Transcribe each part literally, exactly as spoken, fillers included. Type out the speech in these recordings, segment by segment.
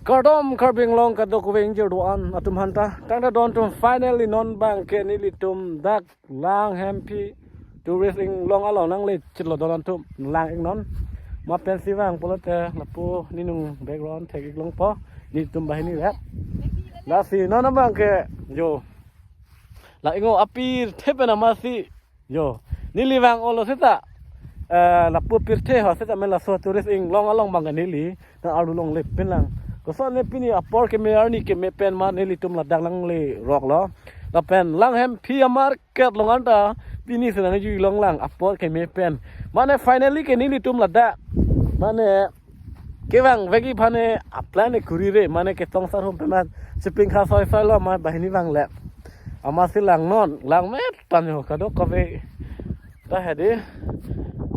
Kardom Karbi Anglong kadokave ingjir do-an atum aphanta. Tangte don atum, finally non abangke nelitum dak Langhemphi tourist inglong along nangle chitlo don atum, lang-iknon. Ma pensi vang pulote lapu ninung background thek-iklongpo, nelitum banghini vet. Lasi non abangke yo, lang-iknon, apirthe pen amatsi yo, neli vang-olo seta, eh, lapu apirthe ho seta, me laso tourist inglong along abangke neli nang arlu longle pinlang. Kosonle pini apor keme arni keme pen ma nelitum ladak nangleroklo. Lapen Langhemphi amarket along anta pini si nangjui longlang apor keme pen. Mane finally ke nelitum ladak mane kevang vekji aphan ne aplan ne kurire, mane ketong sarhum pen ma chiping kha soi soi lo ma banghini vangle. Amatsi langnon, langme tan yo kadokave. Ta hedi,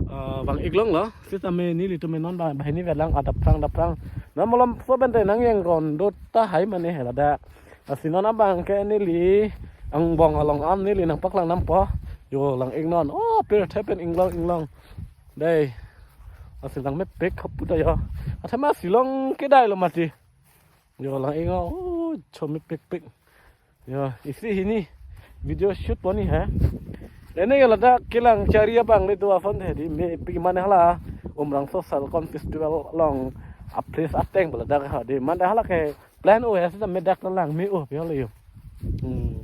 ah, vang-iklonglo. Sitame nelitum non bang banghini vetlang adap prang dap prang. Non malom so pen te nang yang ron do tahai mane hela da. Lasi non abangke neli angbong along an neli nangpaklang nampo. Yo, lang-iknon. Oh, apirthe pen inglong inglong. Dei. Lasi langmepik hapu ta yo. Athema Shillong kedailo mati. Yo, lang-iknon. Oh, chomepikpik. Yo, isi hini video shoot pon ni ha. Ene ke ladak kelang chari abang le do ason hedi, mepik mane hala Umrangso Salkon Festival along a-place ateng ladak ha di. Mane hala ke plan o ya seta me dak langme-o pi hala yo. Hmm.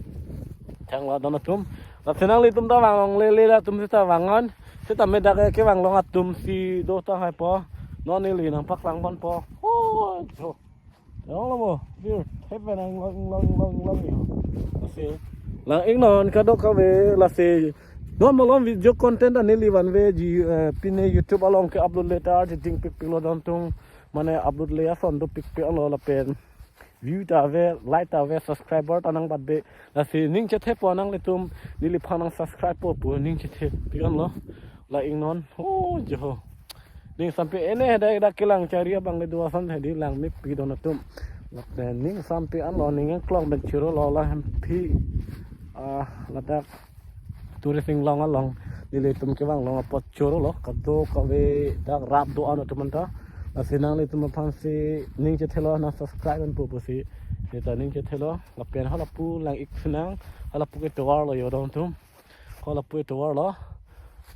Chang la don atum. Lasi nanglitum ta vang longle le latum seta vangnon. Seta me dak kevang long atum si do tahaipo. Non neli nangpaklang ponpo. Oh, jo. Long lo mo, apirthe pen inglong, inglong, inglong, inglong yo. Lasi lang-iknon kadokave, lasi non malom video content ta neli vanveji, eh, pine YouTube along ke-upload le ta arjiding pikpiklo don atum, mane upload le ason dopikpiklo lapen view ta ave, like ta ave, subscriber ta nangbatbe. Lasi ning chethepo nanglitum, neliphan nang subscribe po pu ning chethe piklo. Lang-iknon. Oh, jo. Ning sampe ene hedi dak kelang chari abang le do ason hedi, langmepik don atum. Lapen ning sampe anlo ning klong pen chorolo Langhemphi, ah, ladak tourist inglong along nelitum kevang long apot chorolo kadokave dak rap do-an atum anta. Lasi nanglitum aphansi ning chethelo, nang subscribe ponpo pusi. Neta ning chethelo. Lapen halapu lang-ik sinang, halapu ke tovar lo yo don atum. Ko lapu etovar lo.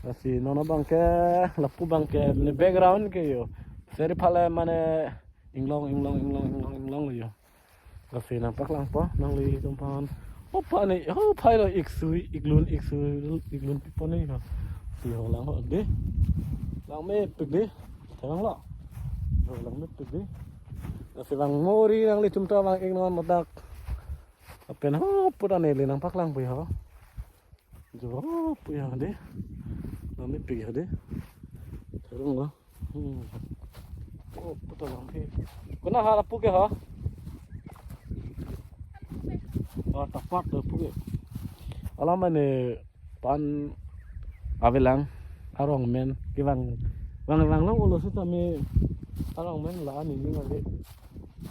Lasi non abangke lapu abangke ne background ke yo. Seri phale mane inglong, inglong, inglong, inglong, inglong lo yo. Lasi nangpaklangpo nanglitum aphan. Opa ne, ho phai lo iksui, iklun, iksui, iklun pipo ne yo. Si ho lang ho de. Langmepik de. Therang lo. Ho langmepik de. Lasi vang mori nanglitum ta vang-iknon ladak. Lapen ho pura neli nangpaklangpo ho. Jo, puya de. Langmepik ya de. Therang lo. Hmm. Oh, puta langphi. Konat halapu ke ha? Oh, tapat lapu ke. Alam mane pan avelang arong men kevang vang vang long ulo sitame arong men la ani ning ave.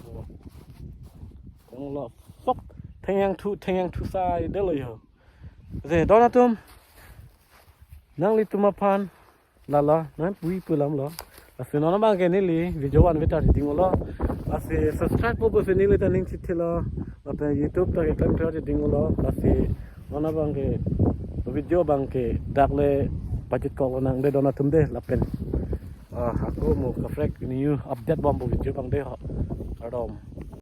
Oh. Therang lo sok thengyang thu thengyang thu sai de lo yo. Je, don atum. Nanglitum aphan lalo, nang pui pulam lo. Lasi non abangke neli video vanve ta ding lo. Lasi subscribe po pusi neli ta ning chethelo. Lapen YouTube ta keklem ta ding lo. Lasi non abangke video abangke dak le pajut kok nang de don atum de lapen. Ah, ako mo kaprek new update bompo video abang de ho. Kardom.